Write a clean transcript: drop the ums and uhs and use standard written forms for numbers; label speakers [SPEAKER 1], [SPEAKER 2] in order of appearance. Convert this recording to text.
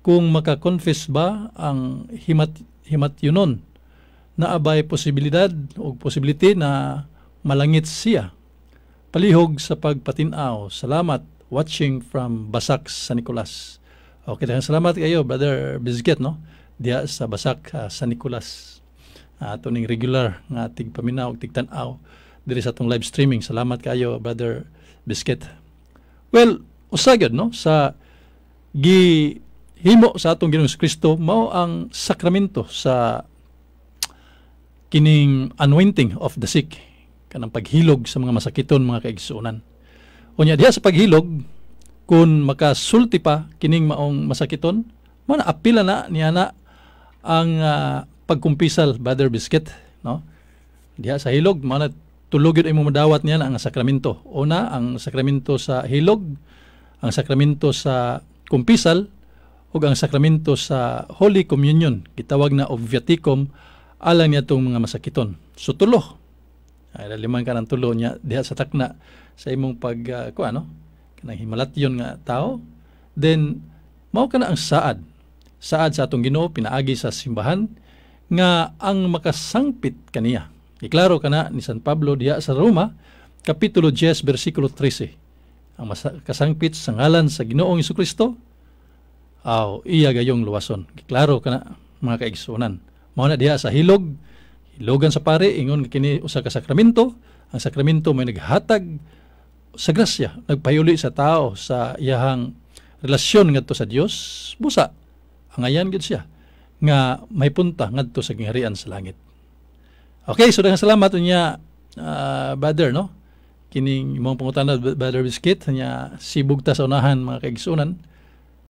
[SPEAKER 1] Kung maka-confess ba ang himatyunon, naa bay posibilidad o possibility na malangit siya? Palihog sa pagpatin-aw. Salamat, watching from Basak, San Nicolas. Okay, daghang salamat kayo, Brother Biscuit, no? Diha sa Basak, San Nicolas. Ato ning regular nga tigpaminaw ug tigtan-aw diri sa atong live streaming. Salamat kayo, Brother Biscuit. Well, usa gyud, no, sa gihimo sa atong Ginoong Kristo mao ang sakramento sa kining anointing of the sick, kanang paghilog sa mga masakiton, mga kaigsuonan. Unya diha sa paghilog, kung makasulti pa kining maong masakiton, mao na apila na niya na ang pagkumpisal, Brother Biscuit, no? Diha sa hilog, mao na tulo gyud imong madawat niya na ang sakramento. Una, ang sakramento sa hilog, ang sakramento sa kumpisal, ug ang sakramento sa Holy Communion, gitawag na og viaticum alang niya mga masakiton. So tulo. Ay, liman ka ng tulo niya diha sa takna sa imong pag kuan, no, kanang himalatyon nga tao, then mao kana ang saad. Saad sa atong Ginoo pinaagi sa simbahan nga ang makasangpit kaniya. Iklaro kana ni San Pablo diha sa Roma kapitulo 10 bersikulo 13. Ang kasangpit sa ngalan sa Ginoong Kristo aw iya gayong luwason. Klaro kana, mga kaigsuonan. Mao na diha sa hilog, hilogan sa pare, ingon nga kini usa ka sakramento. Ang sakramento may naghatag sa grasya, nagpayuli sa tao sa iyahang relasyon ngadto sa Dios. Busa angayan gyud siya nga may punta ngadto sa gingharian sa langit. Okay, so daghang salamat unya, brother, no? Kining imong pangutana, Brother Biscuit, nya sibog ta sa unahan, mga kaigsuonan.